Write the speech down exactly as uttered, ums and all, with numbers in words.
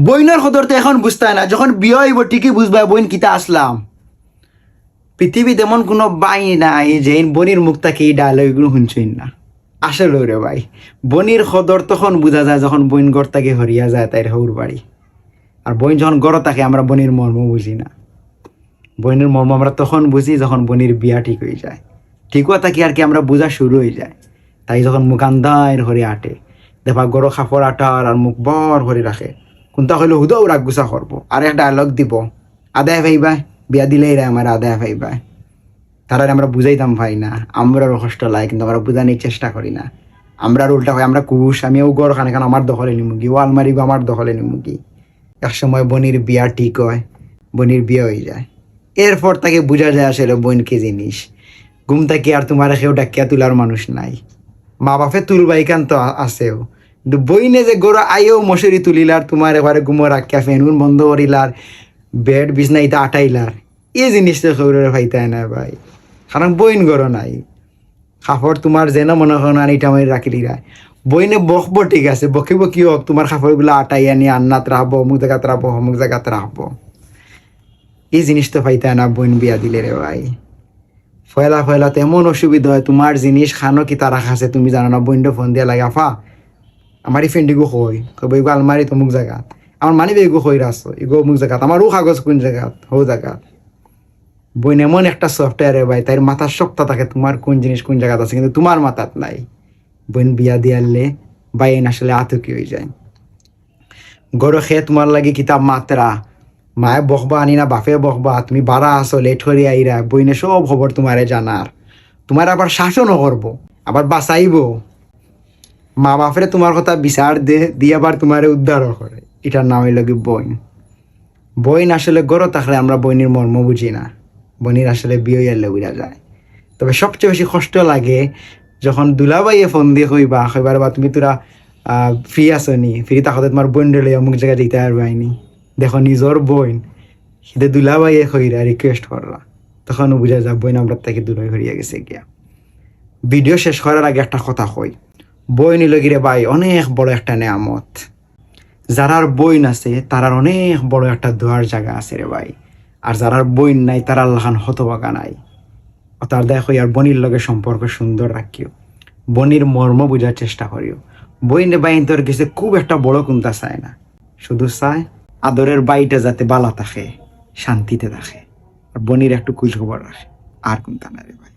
বইনর কদর তো এখন বুঝতায় না, যখন বিয়া অইবো ঠিকই বুঝবায় বইন কিতা আছলাম। পৃথিবীত এমন কুনু ভাই নাই যেইন বইনর মুখ থাকি ই ডায়লগগুলো হুনছইন না। আসলেউ রে ভাই, বইনর কদর তখন বুঝা যায় যখন বইন ঘর থাকি হরিয়া যায় তাইর হউর বাড়ি। আর বইন যখন ঘরো থাকে আমরা বইনর মর্ম বুঝি না। বইনর মর্ম আমরা তখন বুঝি যখন বইনর বিয়া ঠিক অইযায়। ঠিক অওয়া থাকি আর কি আমরা বুঝা শুরু অইযায়। তাই যখন মুখ আন্দাইর করি আটে, দেখবা ঘরো কাপড় আটার আর মুখ বড় করি রাখে, কুনটা কইলে হুদাউ রাগ গুছা করবো, আর এক ডায়লগ দিবো, "আদায় পাইবায়, বিয়া দিলাইরায় আমারে আদায় পাইবায়।" তারারে আমরা বুঝাইতাম পারি না, আমরারও কষ্ট লাগে, কিন্তু আমরা বুঝানির চেষ্টা করি না। আমরার উল্টা কই, "আমরা খুশ, আমি অউ ঘর খান এখন আমার দখলে নিমুগি, অউ আলমারিগু আমার দখলে নিমুগি।" এক সময় বইনর বিয়া ঠিক অয়, বইনর বিয়া অইযায়। এরপর থাকি বুঝা যায় আসলে বইন কি জিনিস। ঘুম থাকি আর তুমারে কেউ ডাকিয়া তুলার মানুষ নাই। মা বাপে তুলবা ইখান তো আ-, আছেউ, কিন্তু বইনে যে ঘরো আইয়াউ মশারি তুলিলার, তুমারে ঘুমো রাখিয়া ফ্যানগুন বন্ধ করিলার, বেড বিছনা ইতা আটাইলার, ই জিনিস তো কেউরে পাইতায় না ভাই, কারণ বইন ঘরো নাই। কাপড় তুমার যেন মনে করো আনি ইটা মারি রাখিলিরায়। বইনে বকবো ঠিক আছে, বকি বকি অউক, তুমার কাপড়গুলা আটাই আনি আন্নাত রাখবো, অমুক জাগাত রাখবো, অমুক জাগাত রাখবো। ই জিনিস তো পাইতায় না বইন বিয়া দিলে রে ভাই। পয়লা পয়লা তো এমন অসুবিধা অয়, তুমার জিনিস খানো কিতা রাখা আছে তুমি জানো না, বইনরে ফোন দিয়া লাগে, "আফা, আমার ই ফেন্ডিগু কই?" কইবো, "ইগু আলমারিত অমুক জাগাত।" "আমার মানি ব্যাগগু কই রাখছো?" "ইগু অমুক জাগাত।" "আমার অউ কাগজ কুন জাগাত?" "হউ জাগাত।" বইন এমন একটা সফটওয়্যার রে ভাই, তাইর মাথাত সবতা থাকে তুমার কুন জিনিস কুন জাগাত আছে, কিন্তু তুমার মাথাত নাই। বইন বিয়া দিয়ারলে ভাইয়াইন আসলে আতকি অইযায়। ঘরো কে তুমার লাগি কিতা মাতরা, মায়ে বকবা আনি না বাপে বকবা, তুমি বারা আছো, লেট করি আইরায়, বইনে সব খবর তুমারে জানার, তুমারে আবার শাসনও করবো, আবার বাচাইবো। মা বাপরে তুমার কথা বিচার দে, দি আবার তুমারে উদ্ধারও করে, ইটার নাম অইলোগি বইন। বইন আসলে ঘরো থাকলে আমরা বইনর মর্ম বুঝি না, বইনর আসলে বিয়া অইলে বুঝা যায়। তবে সবচেয়ে বেশি কষ্ট লাগে যখন দুলাভাইয়ে ফোন দিয়া কইবা, কইবা, "রে বা, তুমি থুড়া, আহ, ফ্রি আছো নি? ফ্রি থাকতে তুমার বইনরে লইয়া অমুক জাগা যাইতায় পারবায় নি?" দেখো, নিজর বইন, কিন্তু দুলাভাইয়ে কইরা, রিকোয়েস্ট কররা, তখনউ বুঝা যায় বইন আমরার থাকি দূরই হরিয়া গেছে গিয়া। ভিডিও শেষ করার আগে একটা কথা কই, বইন অইলোগি রে ভাই অনেক বড় একটা নেয়ামত। যারার বইন আছে, তারার অনেক বড় একটা দোয়ার জাগা আছে রে ভাই। আর যারার বইন নাই, তারার লাখান হতভাগা নাই। অতার দায় কই আর বইনর লগে সম্পর্ক সুন্দর রাখিও, বইনর মর্ম বুঝার চেষ্টা করিও। বইন রে ভাইয়াইন্তর গেছে খুব একটা বড় কুন্তা চায় না, শুধু চায় আদরের ভাইটা যাতে বালা থাকে, শান্তিতে থাকে, আর বইনর একটু খুঁজ খবর রাখে, আর কুন্তা না রে ভাই।